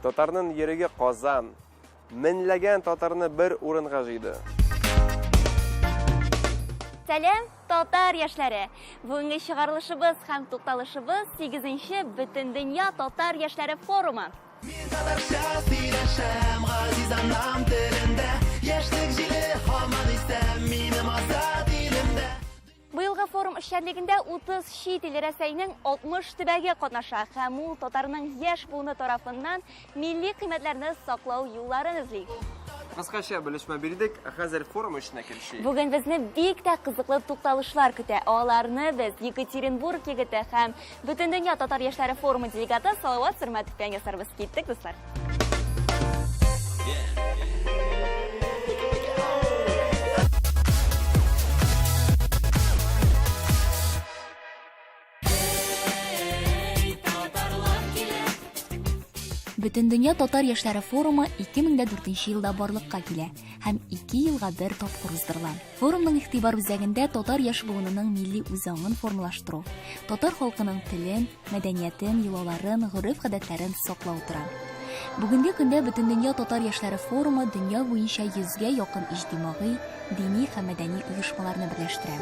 Татарның йөрәге Казан. Меңләгән татарны бер урынга җыйды. Сәлам, татар яшьләре! Бүгенге чыгарылышыбыз һәм тукталышыбыз 8-нче Бөтендөнья татар яшьләре форумы. Мин татарча сөйләшәм, газиз анам телендә. Яшьлек җиле һаман исә минем азат илемдә. Быелгы форум эшчәнлегендә 30 чит ил Рәсәйнең 60 төбәге катнаша һәм ул татарның яшь буыны тарафыннан милли кыйммәтләрне саклау юлларын эзли. Кыскача белешмә бирдек, ә хәзер форум эшенә керешик. Бүген безне бик тә кызыклы тукталышлар көтә. Аларны без Екатеринбург егете һәм Бөтендөнья татар яшьләре форумы делегаты Салават Сөрмәтов белән ясарбыз. Киттек, дуслар! Бөтендөнья татар яшьләре форумы 2004 елда барлыкка килә һәм 2 елга бер тапкыр уздырыла. Форумның игътибар үзәгендә татар яшь буынының милли үзаңын формалаштыру, татар халкының телен, мәдәниятен, йолаларын, гореф-гадәтләрен саклау тора. Бүгенге көндә Бөтендөнья татар яшьләре форумы дөнья буенча йөзгә якын иҗтимагый, дини һәм мәдәни оешмаларны берләштерә.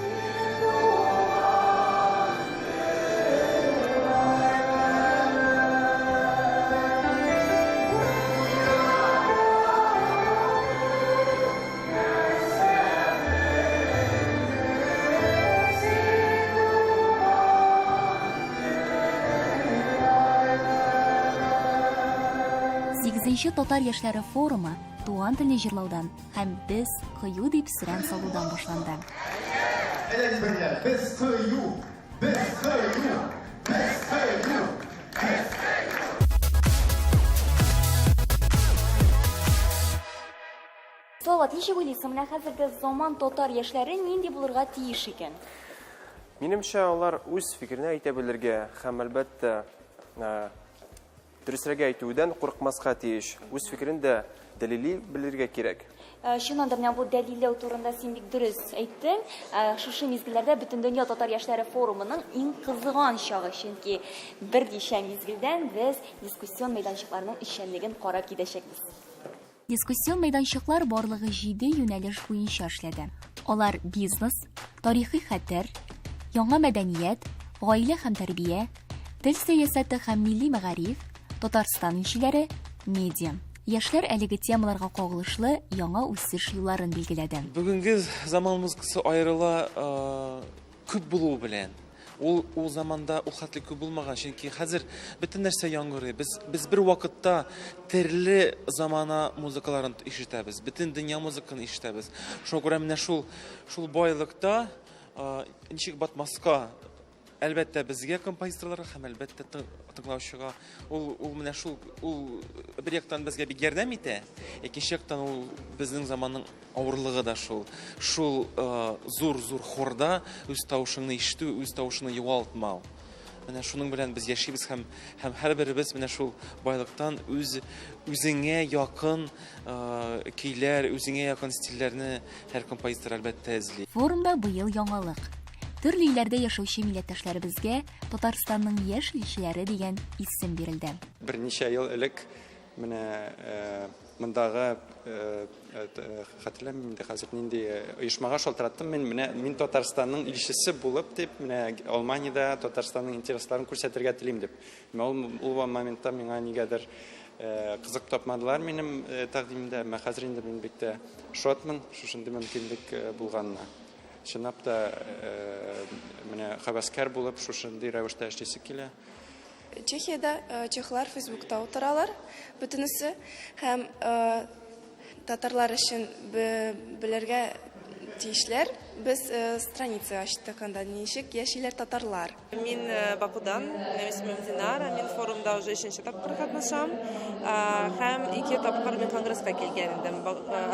Сигезенче татар яшьләре форумы туган телне җырлаудан һәм без кыю дип сөрән салудан башланды. Әйдәгез бергә, без кыю, без кыю, без кыю, без кыю. Салават, ничек уйлыйсың, менә хәзерге заман татар яшьләре нинди булырга тиеш икән? Минемчә, алар үз фикерен әйтә белергә һәм, әлбәттә, дөресрәге әйтүдән курыкмаска тиеш. Үз фикерен дә дәлилли белергә кирәк. Чыннан да, менә бу дәлилләү турында син бик дөрес әйттең. Шушы мизгелләрдә Бөтендөнья татар яшьләре форумының иң кызыган чагы, чөнки берничә мизгелдән без дискуссион мәйданчыкларның эшчәнлеген карап китәчәкбез. Дискуссион мәйданчыклар барлыгы җиде юнәлеш буенча эшләде. Алар бизнес, тарихи хәтер, яңа мәдәният, гаилә һәм тәрбия, тел сәясәте һәм милли мәгариф, Татарстан илчеләре, медиа. Яшьләр әлеге темаларга кагылышлы яңа үсеш юлларын билгеләде. Бүгенге заман музыкасы аерыла күп булуы белән. Ул ул заманда ул хәтле күп булмаган, чөнки хәзер бөтен нәрсә яңгырый. Без без бер вакытта төрле замана музыкаларын ишетәбез, бөтен дөнья музыкасын ишетәбез. Шуңа күрә менә шул шул байлыкта ничек батмаска, әлбәттә, безгә композиторларга һәм әлбәттә тыңлаучыга ул ул менә шул ул бер яктан безгә бик ярдәм итә, икенче яктан ул безнең заманның Авырлыгы да шул. Шул зур-зур хорда үз тавышыңны ишетү, үз тавышыңны югалтмау. Менә шуның белән без яшибез һәм һәм һәрберебез менә шул байлыктан үз үзеңә якын көйләр, үзеңә якын стильләрне һәр композитор әлбәттә эзли. Форумда быел яңалык. Төрле илләрдә яшәүче милләттәшләребезгә Татарстанның яшь илчеләре дигән исем бирелде. Берничә ел элек менә Мондагы хәтерләмим инде хәзер нинди оешмага шалтыраттым мин. Менә мин Татарстанның илчесе булып дип, менә Алманиядә Татарстанның интересларын күрсәтергә телим дип. Менә ул ул моментта миңа нигәдер кызык тапмадылар минем тәкъдимдә. Әмма хәзер инде мин бик тә шатмын шушындый мөмкинлек булганына. Чынлап та менә һәвәскәр булып шушындый рәвештә эшлисе килә. Чехиядә чехлар Фейсбукта утыралар бөтенесе һәм татарлар өчен белергә тиешләр. Без страница ачтык анда ничек яшиләр татарлар. Мин Бакудан, минем исемем Динара, мин форумда уже өченче тапкыр катнашам. Һәм ике тапкыр мин конгресска килгән идем,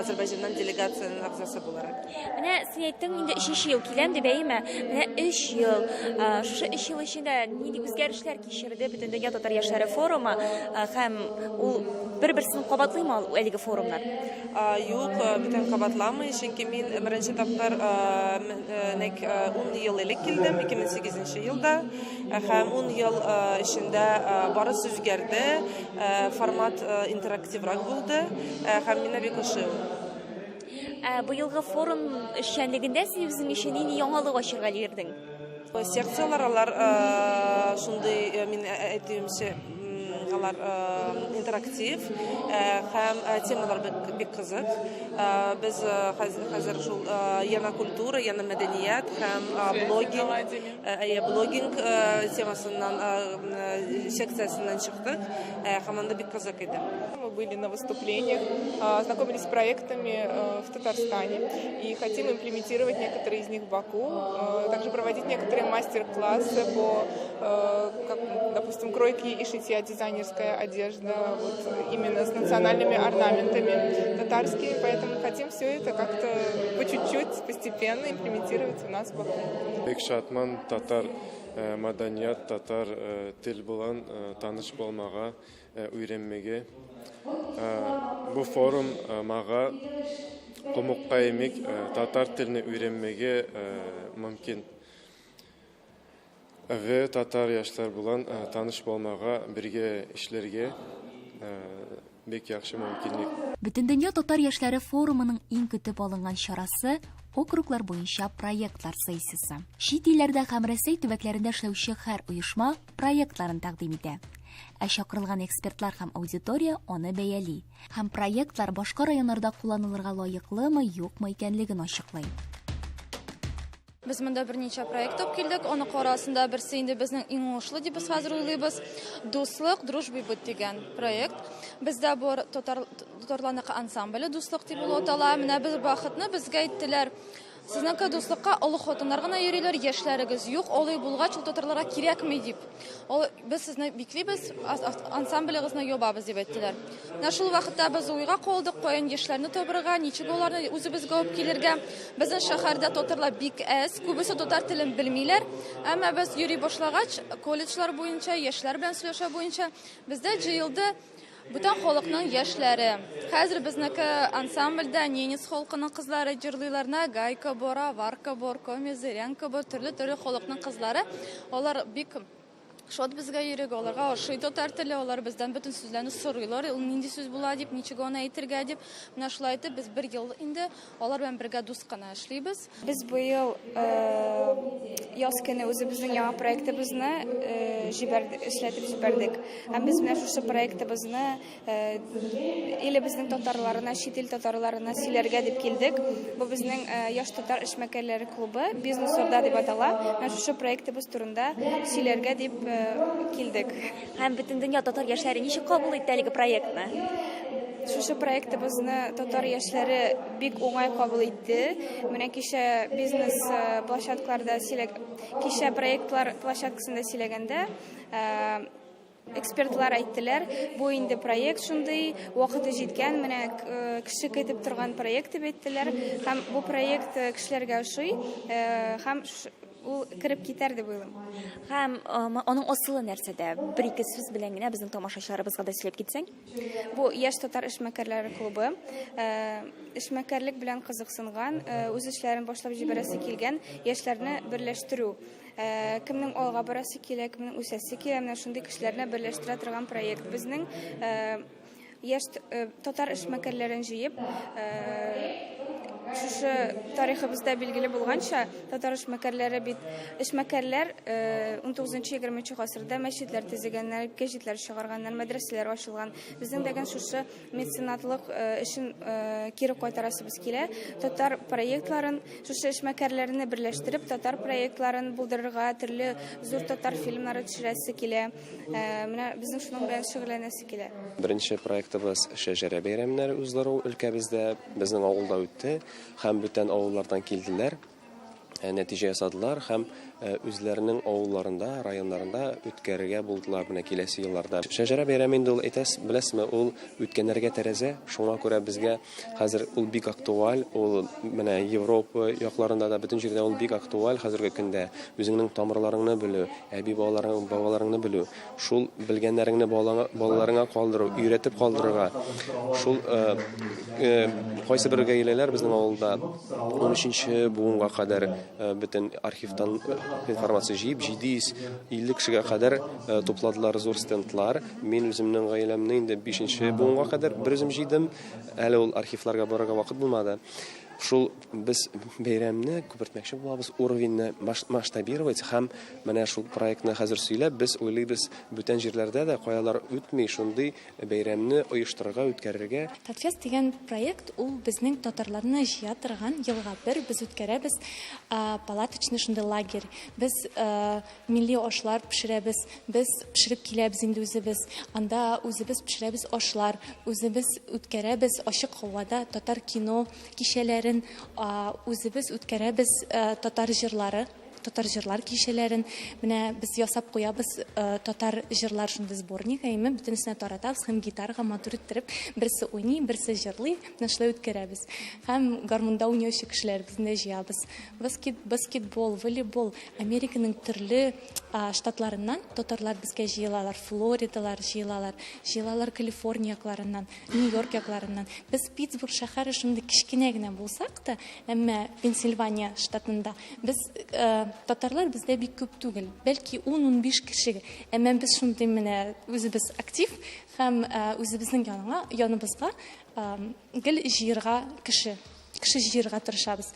Азербайҗаннан делегациянең әгъзасы буларак. Менә син әйттең, инде өченче ел киләм дип, әйеме? Менә өч ел. Шушы өч ел эчендә нинди үзгәрешләр кичерде Бөтендөнья татар яшьләре форумы һәм ул бер-берсен кабатлыймы әлеге форумнар? Юк, бүтән кабатламый, чөнки мин беренче тапкыр нәкъ 10 ел элек килдем, 2008 елда. Һәм 10 ел эчендә барысы үзгәрде, формат интерактиврак булды һәм миңа бик ошый ул. Ә быелгы форум эшчәнлегендә син үзең өчен нинди яңалык ачырга өлгердең? Секцияләр алар шундый, мин әйтүемчә, алар интерактив һәм темалар бик кызык. Без хәзер шул яңа культура, яңа мәдәният һәм блогинг, әйе, блогинг темасыннан секциясеннән чыктык һәм анда бик кызык иде. Мы были на выступлениях, знакомились с проектами в Татарстане и хотим имплементировать некоторые из них в Баку, также проводить некоторые мастер-классы по, как, допустим, кройке и шитья, дизайнерская одежда, вот, именно с национальными орнаментами татарскими, поэтому хотим все это как-то по чуть-чуть, постепенно имплементировать у нас в Баку. Бик шатман татар мәдәният, татар тел белән таныш булмага, өйрәнмәгә. Бу форум мага кумукка имик татар телне өйрәнмәгә мөмкин. Вә татар яшьләр белән таныш булмага, бергә эшләргә бик яхшы мөмкинлек. Бөтендөнья татар яшьләре форумының иң көтеп алынган чарасы округлар буенча проектлар сессиясе. Чит илләрдә һәм Рәсәй төбәкләрендә эшләүче һәр оешма проектларын тәкъдим итә. Ә чакырылган экспертлар һәм аудитория аны бәяли. Һәм проектлар башка районнарда кулланылырга лаеклымы, юкмы икәнлеген ачыклый. Без монда берничә проект алып килдек. Аның арасында берсе инде безнең иң уңышлы дип без хәзер уйлыйбыз. Дуслык, дружба бит дигән проект. Бездә бар татар татарларныкы ансамбле Дуслык дип ул атала. Менә без вакытны безгә әйттеләр. Сезнең дуслыкка олы хатыннар гына йөриләр, яшьләрегез юк, алай булгач ул татарларга кирәкми дип. Ул без сезне биклибез, ансамблегызны ябабыз дип әйттеләр. Менә шул вакытта без уйга калдык, каян яшьләрне табырга, ничек аларны үзебезгә алып килергә. Безнең шәһәрдә татарлар бик әз, күбесе татар телен белмиләр. Әмма без йөри башлагач, колледжлар буенча, яшьләр белән сөйләшә буенча бездә җыелды бүтән халыкның яшьләре. Хәзер безнеке ансамбльдә ненец халкының кызлары җырлыйлар, нагайка бар, аварка бар, коми-зырянка бар, төрле-төрле халыкның кызлары. Алар бик шат безгә йөрергә, аларга ошый татар теле, алар бездән бөтен сүзләрне сорыйлар, ул нинди сүз була дип, ничек аны әйтергә дип. Менә шулай итеп без бер ел инде алар белән бергә дус кына эшлибез. Без быел яз көне үзебезнең яңа проектыбызны эшләтеп җибәрдек. Һәм без менә шушы проектыбызны илебезнең татарларына, чит ил татарларына сөйләргә дип килдек. Бу безнең яшь татар эшмәкәрләре клубы, Бизнес Орда дип атала. Менә шушы проектыбыз турында сөйләргә дип килдек. Һәм бөтен дөнья татар яшьләре ничек кабул итте әлеге проектны? Шушы проектыбызны татар яшьләре бик уңай кабул итте. Менә кичә бизнес площадкаларда сөйләг, кичә проектлар площадкасында сөйләгәндә, экспертлар әйттеләр, бу инде проект шундый, вакыты җиткән, менә кеше көтеп торган проект дип әйттеләр. Һәм бу проект кешеләргә ошый, һәм ул кереп китәр дип уйлыйм. Һәм аның асылы нәрсәдә? Бер-ике сүз белән генә безнең тамашачыларыбызга да сөйләп китсәң. Бу яшь татар эшмәкәрләре клубы, эшмәкәрлек белән кызыксынган, үз эшләрен башлап җибәрәсе килгән яшьләрне берләштерү. Кемнең алга барасы килә, кемнең үсәсе килә, менә шундый кешеләрне берләштерә торган проект. Безнең яшь татар эшмәкәрләрен җыеп, шушы тарихыбызда билгеле булганча, татар эшмәкәрләре бит эшмәкәрләр 19-20 гасырда мәчетләр төзегәннәр, гәҗитләр чыгарганнар, мәдрәсәләр ачылган. Безнең дәген шушы меценатлык эшен кире кайтарасыбыз килә. Татар проектларын, шушы эшмәкәрләрне берләштереп, татар проектларын булдырырга, төрле зур татар фильмнары төшерәсе килә. Менә безнең шуның белән шөгыльләнәсе килә. Беренче проектыбыз Шәҗәрә бәйрәмнәре уздыру өлкәбездә, безнең авылда үтте һәм бүтән авыллардан килделәр, нәтиҗә ясадылар һәм үзләренең авылларында, районнарында үткәрергә булдылар менә киләсе елларда. Шәҗәрә бәйрәме инде ул, әйтәс, беләсезме, ул үткәннәргә тәрәзә, шуңа күрә безгә хәзер ул бик актуаль, ул менә Европа якларында да бөтен җирдә ул бик актуаль хәзерге көндә. Үзеңнең тамырларыңны белү, әби-бабаларың, бабаларыңны белү, шул белгәннәреңне балаңа, балаларыңа калдыру, өйрәтеп калдырырга. Шул э, э, кайсы бер гаиләләр безнең авылда 13 буынга кадәр э, бөтен архивтан информация җыеп, 750 кешегә кадәр тупладылар зур стендлар. Мин үземнең гаиләмне инде 5 буынга кадәр бер үзем җыйдым. Әле ул архивларга барырга вакыт булмады. Шул без бәйрәмне күпертмәкче булабыз, уровеньны масштабировать һәм менә шул проектны хәзер сөйләп, без уйлыйбыз, бүтән җирләрдә дә каялар үтми шундый бәйрәмне оештырырга, үткәрергә. Татфест дигән проект ул безнең татарларны җыя торган елга бер без үткәрәбез палаточный шундый лагерь. Без милли ашлар пешерәбез, без пешереп киләбез инде үзебез. Анда үзебез пешерәбез ашлар, үзебез үткәрәбез ачык һавада татар кино кичәләрен, үзебез үткәрәбез татар җырлары, татар җырлар кичәләрен. Менә без ясап куябыз татар җырлар шундый сборник, әйме, бөтенесенә таратабыз һәм гитарага матур иттереп, берсе уйный, берсе җырлый, менә шулай үткәрәбез. Һәм гармунда уйнаучы кешеләребезне дә җыябыз. Баскет, баскетбол, волейбол, Американың төрле штатларыннан татарлар безгә җыелалар, Флоридалар җыелалар, җыелалар Калифорния якларыннан, Нью-Йорк якларыннан. Без Питтсбург шәһәре шундый кечкенә генә булсак та, әмма Пенсильвания штатында без татарлар бездә бик күп түгел, бәлки 10-15 кеше. Әмма без шундый менә үзебез актив һәм үзебезнең яныңа, яныбызга гел җыерга кеше. Кеше җыерга тырышабыз.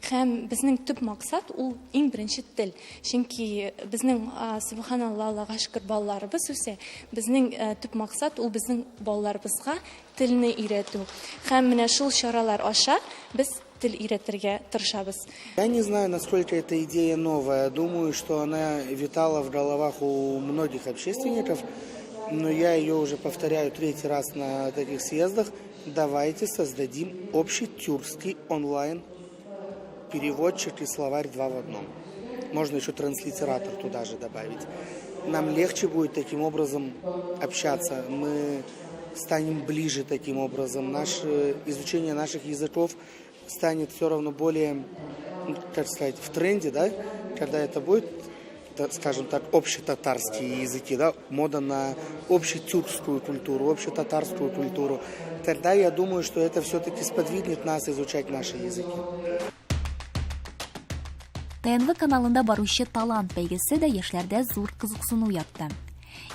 Һәм безнең төп максат ул иң беренче тел. Чөнки безнең, субханалла, Аллага шөкер, балаларыбыз үсә. Безнең төп максат ул безнең балаларыбызга телне өйрәтү. Һәм менә шул чаралар аша без тел өйрәтергә тырышабыз. Я не знаю, насколько эта идея новая. Думаю, что она витала в головах у многих общественников, но я ее уже повторяю третий раз на таких съездах. Давайте создадим общий тюркский онлайн переводчик и словарь два в одном. Можно еще транслитератор туда же добавить. Нам легче будет таким образом общаться. Мы станем ближе таким образом. Наше изучение наших языков станет все равно более, как сказать, в тренде, да? Когда это будет, скажем так, общетатарские языки, да, мода на общетюркскую культуру, общетатарскую культуру. Тогда я думаю, что это все-таки сподвигнет нас изучать наши языки. ТНВ каналында баручы Талант бәйгесе дә яшьләрдә зур кызыксыну уятты.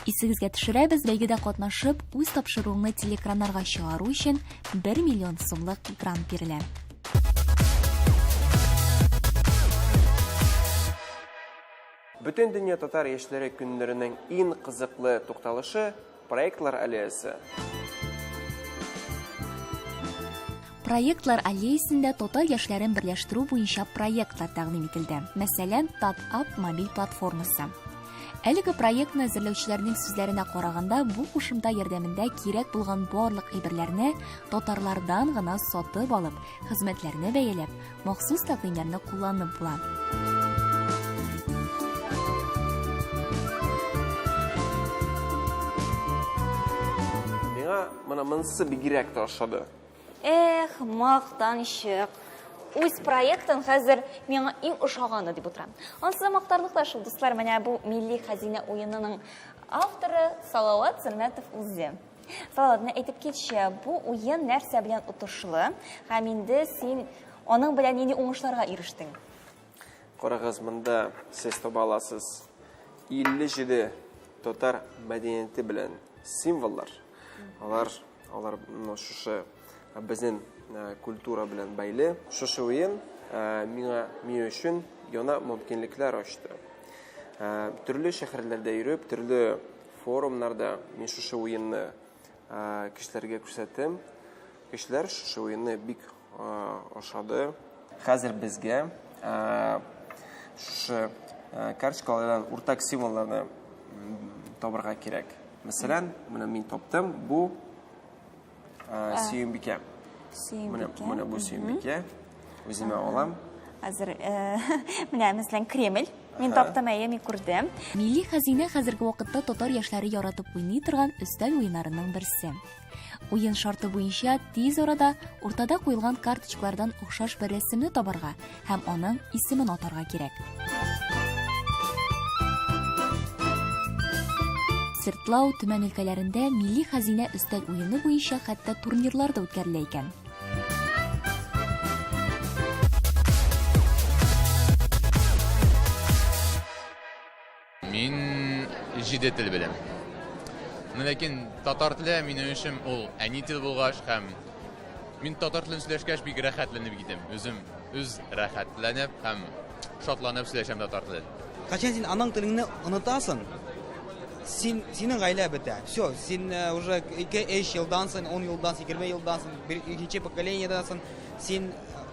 Исегезгә төшерәбез, бәйгедә катнашып, үз тапшыруыңны телеэкраннарга чыгару өчен 1 миллион сумлык грант бирелә. Бөтендөнья татар яшьләре көннәренең иң кызыклы тукталышы, Проектлар аллеясы. Проектлар аллеясендә татар яшьләрен берләштерү буенча проектлар тәкъдим ителде. Мәсәлән, TatApp мобиль платформасы. Әлеге проектны әзерләүчеләрнең сүзләренә караганда, бу кушымта ярдәмендә кирәк булган барлык әйберләрне татарлардан гына сатып алып, хезмәтләрне бәяләп, махсус тәкъдимнәрне кулланып була. Миңа менә монысы бигрәк тә ошады. Эх, мактанчык. Үз проектын хәзер миңа иң ошаганы дип утыра. Ансы да мактарлык та шул, дуслар, менә бу милли хәзинә уенының авторы Салават Зөлмәтов үзе. Салават, менә әйтеп китче, бу уен нәрсә белән отышлы һәм инде син аның белән нинди уңышларга ирештең? Карагыз, монда сез таба аласыз 57 татар мәдәнияте белән символлар. Алар, алар шушы безнең культура белән бәйле. Шушы уен миңа, мин өчен яңа мөмкинлекләр ачты. Төрле шәһәрләрдә йөреп, төрле Форумнарда мин шушы уенны кешеләргә күрсәттем. Кешеләр шушы уенны бик ошады. Хәзер безгә шушы карточкалардан уртак символларны табырга кирәк. Мәсәлән, менә мин таптым, бу Сөембикә. Сөембикә. Менә бу Сөембикә. Үземә алам. Хәзер, менә, мәсәлән, Кремль. Мин таптым, әйе, мин күрдем. Милли хәзинә хәзерге вакытта татар яшьләре яратып уйный торган өстәл уеннарының берсе. Уен шарты буенча тиз арада уртада куелган карточкалардан охшаш бер рәсемне табарга һәм аның исемен атарга кирәк. Сыртлау, Төмән өлкәләрендә милли хәзинә өстәл уены буенча хәтта турнирлар да үткәрелә икән. Мин җиде тел беләм. Но ләкин татар теле минем өчен ул әни тел булгач һәм мин татар телен сөйләшкәч бик рәхәтләнеп китәм. Үзем үз рәхәтләнеп һәм шатланып сөйләшәм татар телен. Кайчан син аның телеңне онытасың, син синең гаилә бетә. Все, син э, уже 2-3 елдан соң, 10 елдан соң, 20 елдан соң, бер икенче поколениедән соң син э,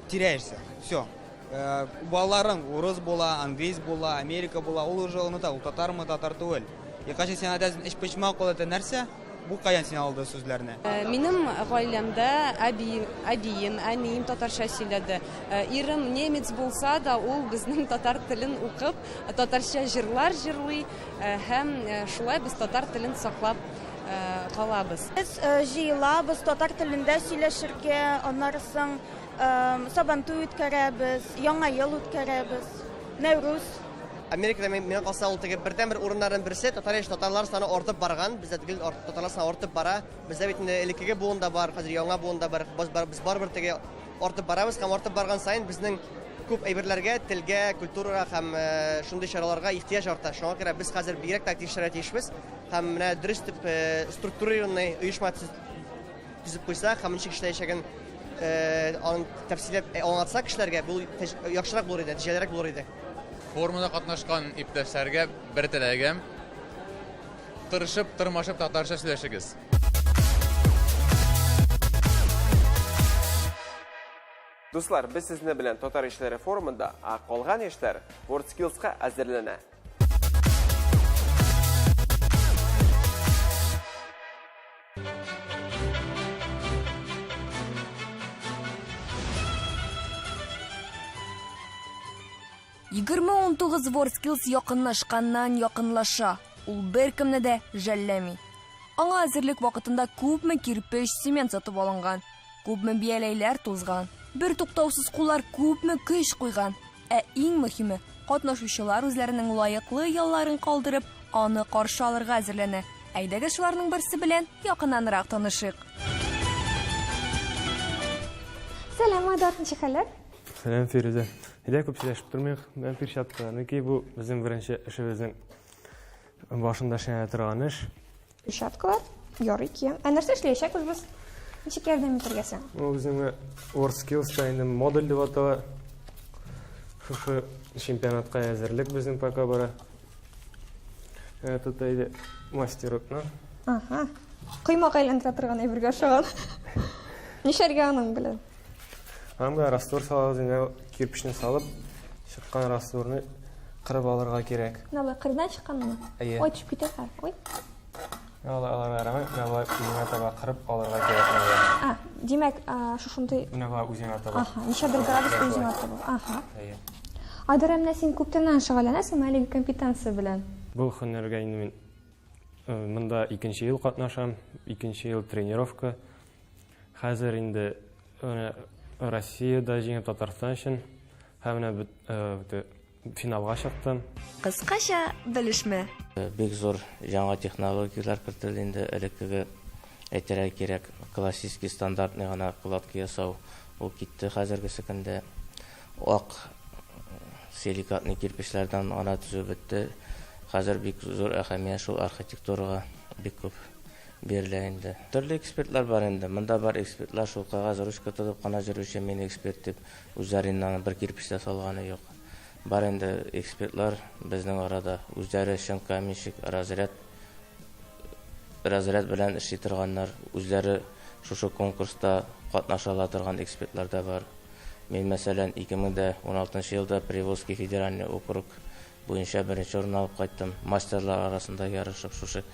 теряешься. Все. Э, балаларың урыс була, английс була, Америка була, ул уже оныта, ул татармы, татар түгел. И кайчан син әйтәсең, өчпочмак ул это нәрсә? Бу каян син алды сүзләрне? Э, минем гаиләмдә әби, әбием, әнием татарча сөйләде. Э, ирем немец булса да, ул безнең татар телен укып, татарча җырлар җырлый э, һәм шулай без татар телен саклап калабыз. Без җыелабыз татар телендә сөйләшергә, аннары соң Сабантуй үткәрәбез, Яңа ел үткәрәбез, Нәүрүз. Америкада миңа калса ул теге бердәнбер урыннарның берсе, татар яшь татарлар саны артып барган, бездә гел татарлар саны артып бара. Бездә бит инде элеккеге буын да бар, хәзер яңа буын да бар. Без бар, без барыбер теге артып барабыз һәм артып барган саен безнең күп әйберләргә, телгә, культурага һәм э, шундый чараларга ихтыяҗ арта. Шуңа күрә без хәзер бигрәк тә актив эшләргә тиешбез һәм менә дөрес итеп э, структурированный оешма төзеп куйсак һәм ничек эшләячәген аның тәфсилләп аңлатсак кешеләргә, бу яхшырак булыр иде, нәтиҗәлерәк булыр иде. Форумда катнашкан иптәшләргә бер теләгем, тырышып, тырмашып татарча сөйләшегез. Дуслар, без сезне белән Татар яшьләре форумында, ә калган яшьләр WorldSkills-ка әзерләнә. 2019 WorldSkills якынлашканнан якынлаша. Ул беркемне дә жәлләми. Аңа әзерлек вакытында күпме кирпеч, цемент сатып алынган, күпме бияләйләр тузган, бер туктаусыз куллар күпме көч куйган. Ә иң мөһиме, катнашучылар үзләренең лаеклы ялларын калдырып, аны каршы алырга әзерләнә. Әйдәгез шуларның берсе белән якыннанрак танышыйк. Сәлам, Айдар, ничек хәлләр? Сәлам, Фирүзә. Әйдә күп сөйләшеп тормыйк. Менә перчаткаларны ки, бу безнең беренче эшебезнең башында эшләнә торган эш. Перчаткалар ярый киям. Ә нәрсә эшләячәкбез без? Ничек ярдәм итәргә сиңа? Бу безнең WorldSkills та инде модуль дип атала. Шушы чемпионатка әзерлек безнең пока бара. Э, тут әйдә мастерокны. Ага. Коймак әйләндерә торган әйбергә охшаган. Нишләргә аның белән? Аңа раствор салабыз, инде кирпичне салып, чыккан растворны кырып алырга кирәк. Менә болай кырдан чыкканмы? Әйе. Ой, төшеп китә хәзер. Ой. Алар аларга ярамый, менә болай үзеңә таба кырып алырга кирәк менә болай. А, димәк, шушындый Менә болай үзеңә таба. Аһа, ничәдер градус үзеңә таба. Аһа. Әйе. Айдар, ә менә син күптәннән шөгыльләнәсеңме әлеге компетенция белән? Бу һөнәргә инде мин э, монда икенче ел катнашам, икенче ел тренировка. Хәзер инде менә Россиядә җиңеп Татарстан өчен һәм менә э, финалга чыктым. Кыскача белешмә. Бик зур яңа технологияләр кертелде инде, элеккеге, әйтергә кирәк, классический стандартный гына кладка ясау ул китте хәзергесе көндә. Ак силикатный кирпечләрдән гына төзү бетте. Хәзер бик зур әһәмият шул архитектурага бик күп бирелә инде. Төрле экспертлар бар инде. Монда бар экспертлар шул кәгазь, ручка тотып кына йөрүче мин эксперт дип үзләре инде аны бер кирпеч тә салганы юк. Бар инде экспертлар безнең арада, үзләре чын каменщик, разряд разряд белән эшли торганнар, үзләре шушы конкурста катнаша ала торган экспертлар да бар. Мин, мәсәлән, 2016 елда Приволжский федеральный округ буенча беренче урын алып кайттым. Мастерлар арасында ярышып, шушы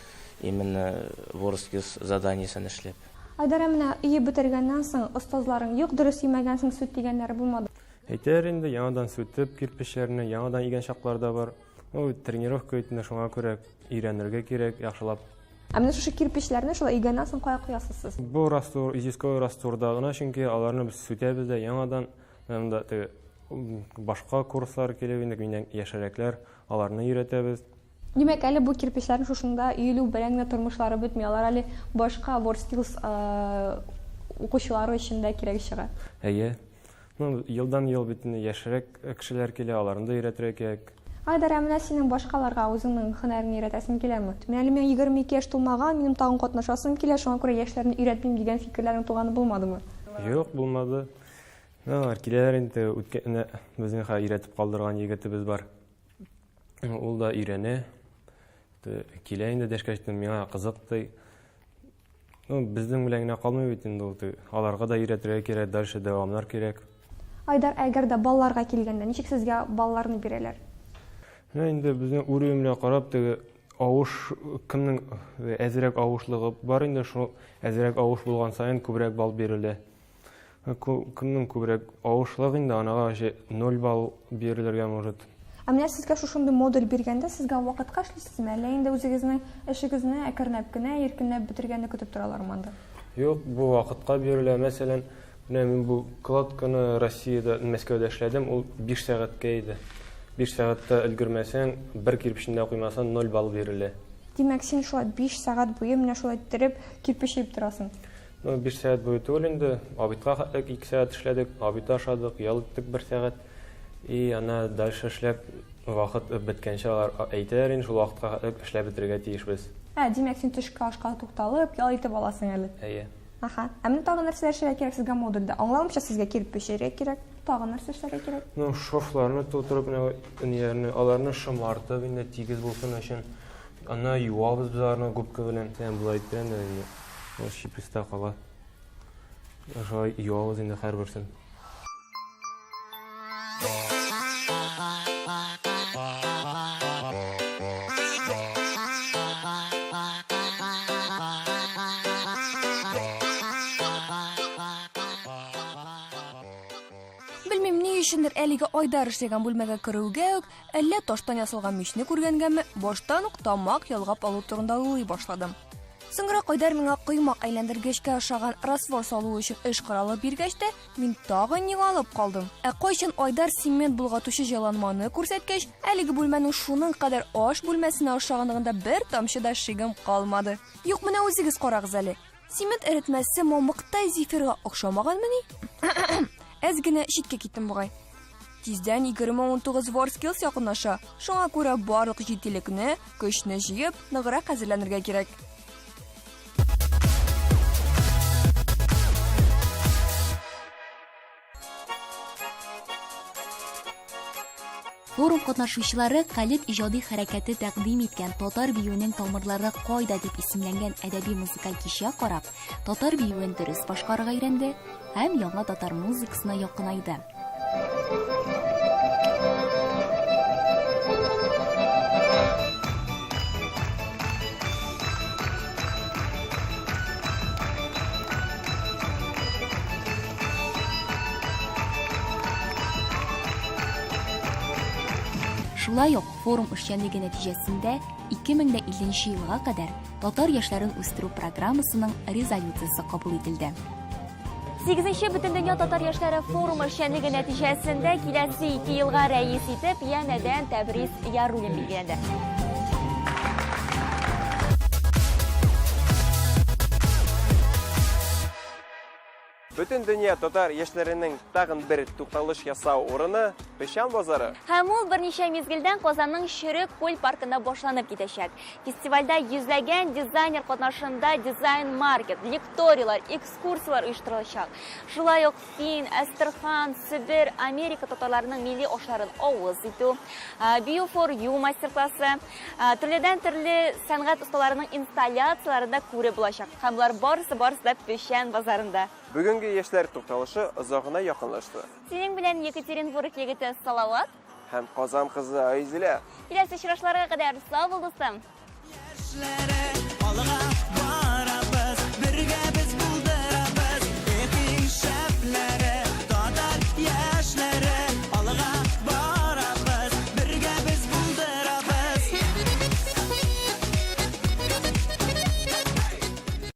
именно WorldSkills заданиесен эшләп. Айдар, ә менә өеп бетергәннән соң, остазларың, юк, дөрес өймәгәнсең, сүт дигәннәре булмады? Әйтәләр инде, яңадан сүтеп кирпечләрне, яңадан игән чаклар да бар. Ну, тренировка бит инде, шуңа күрә өйрәнергә кирәк, яхшылап. Ә менә шушы кирпечләрне шулай өйгәннән соң кая куясыз сез? Бу раствор, известковый растворда гына, чөнки аларны без сүтәбез дә яңадан. Менә монда теге башка курслар килеп инде, миннән яшьрәкләр, аларны өйрәтәбез. Димәк, әле бу кирпечләрнең шушында өелү белән генә тормышлары бетми, алар әле башка WorldSkills укучылары өчен дә кирәк чыга. Әйе. Ну, елдан-ел бит инде яшьрәк кешеләр килә, аларны да өйрәтергә кирәк. Айдар, ә менә синең башкаларга үзеңнең һөнәреңне өйрәтәсең киләме? Менә әле миңа 22 яшь тулмаган, минем тагын катнашасым килә, шуңа күрә яшьләрне өйрәтмим дигән фикерләрең туганы булмадымы? Юк, булмады. Менә алар киләләр инде, үткән, безнең хәзер өйрәтеп калдырган егетебез бар. Ул да өйрәнә. Килә инде дәшкәч, миңа кызык ди. Ну, безнең белән генә калмый бит инде ул. Аларга да өйрәтергә кирәк, дальше дәвамнар кирәк. Айдар, ә әгәр дә балларга килгәндә, ничек сезгә балларны бирәләр? Менә инде безнең уровень белән карап, теге авыш кемнең әзрәк авышлыгы бар инде, шул әзрәк авыш булган саен күбрәк балл бирелә. Кемнең күбрәк авышлык инде, анага вообще 0 балл бирелергә может. Ә менә сезгә шушындый модуль биргәндә, сезгә вакытка эшлисезме, әллә инде үзегезнең эшегезне әкренләп кенә, иркенләп бетергәнне көтеп торалармы анда? Юк, бу вакытка бирелә. Мәсәлән, менә мин бу кладканы Россиядә, Мәскәүдә эшләдем, ул 5 сәгатькә иде. 5 сәгатьтә өлгермәсәң, бер кирпечне дә куймасаң, 0 балл бирелә. Димәк, син шулай 5 сәгать буе менә шулай иттереп кирпеч өеп торасың? Ну, 5 сәгать буе түгел инде. Обедка хәтлек 2 сәгать эшләдек, обед ашадык, ял иттек 1 сәгать. И ана дальше эшләп, вакыт беткәнче алар әйтәләр инде, шул вакытка хәтлек эшләп бетерергә тиешбез. Ә, димәк, син төшке ашка тукталып, ял итеп аласың әле. Әйе. Аха. Ә менә тагын нәрсәләр эшләргә кирәк сезгә модульдә? Аңлавымча, сезгә кирпеч өяргә кирәк. Тагын нәрсә эшләргә кирәк? Ну, шовларны тутырып, менә ниләрне, аларны шомартып инде тигез булсын өчен. Аны юабыз без аларны губка белән. Сән болай иттерәм дә инде. Ул чиписта кала. Шулай юабыз инде һәрберсен. Белмим, ни өчендер әлеге Айдар эшләгән бүлмәгә керүгә үк, әллә таштан ясалган мичне күргәнгәме, баштан ук тамак ялгап алу турында уйлый башладым. Соңрак Айдар миңа коймак әйләндергечкә ошаган раствор салу өчен эш коралы биргәч тә, мин тагын югалып калдым. Ә кайчан Айдар цемент болгатучы җайланманы күрсәткәч, әлеге бүлмәнең шуның кадәр аш бүлмәсенә ошаганлыгында бер тамчы да шигем калмады. Юк, менә үзегез карагыз әле. Цемент эретмәсе мамыктай зефирга охшамаганмыни? Әз генә читкә киттем бугай. Тиздән 2019 WorldSkills якынлаша. Шуңа күрә барлык җитдилекне, көчне җыеп, ныграк әзерләнергә кирәк. Форум катнашучылары Калеб иҗади хәрәкәте тәкъдим иткән Татар биюенең тамырлары кайда дип исемләнгән әдәби музыкаль кичә карап, татар биюен дөрес башкарырга өйрәнде һәм яңа татар музыкасына якынайды. Шулай ук форум эшчәнлеге нәтиҗәсендә 2050 елга кадәр татар яшьләрен үстерү программасының резолюциясе кабул ителде. Сигезенче Бөтендөнья татар яшьләре форумы эшчәнлеге нәтиҗәсендә киләсе ике елга рәис итеп янәдән Тәбрис Яруллин билгеләнде. Бөтендөнья татар яшьләренең тагын бер тукталыш ясау урыны Печән базары. Һәм ул берничә мизгелдән Казанның Черек күл паркында башланып китәчәк. Фестивальдә йөзләгән дизайнер катнашында дизайн-маркет, лекторийлар, экскурсияләр оештырылачак. Шулай ук Фин, Әстерхан, Себер, Америка татарларының милли ашларын авыз итү, бию for you мастер-классы, төрледән-төрле сәнгать осталарының инсталляцияләрен дә күреп булачак. Һәм болар барысы-барысы да Печән базарында. Бүгенге яшьләр тукталышы озагына якынлашты. Синең белән Екатеринбург егете Салават. Һәм Казан кызы Айзилә. Киләсе очрашларга кадәр сау бул, дустым! Яшьләре алга бара.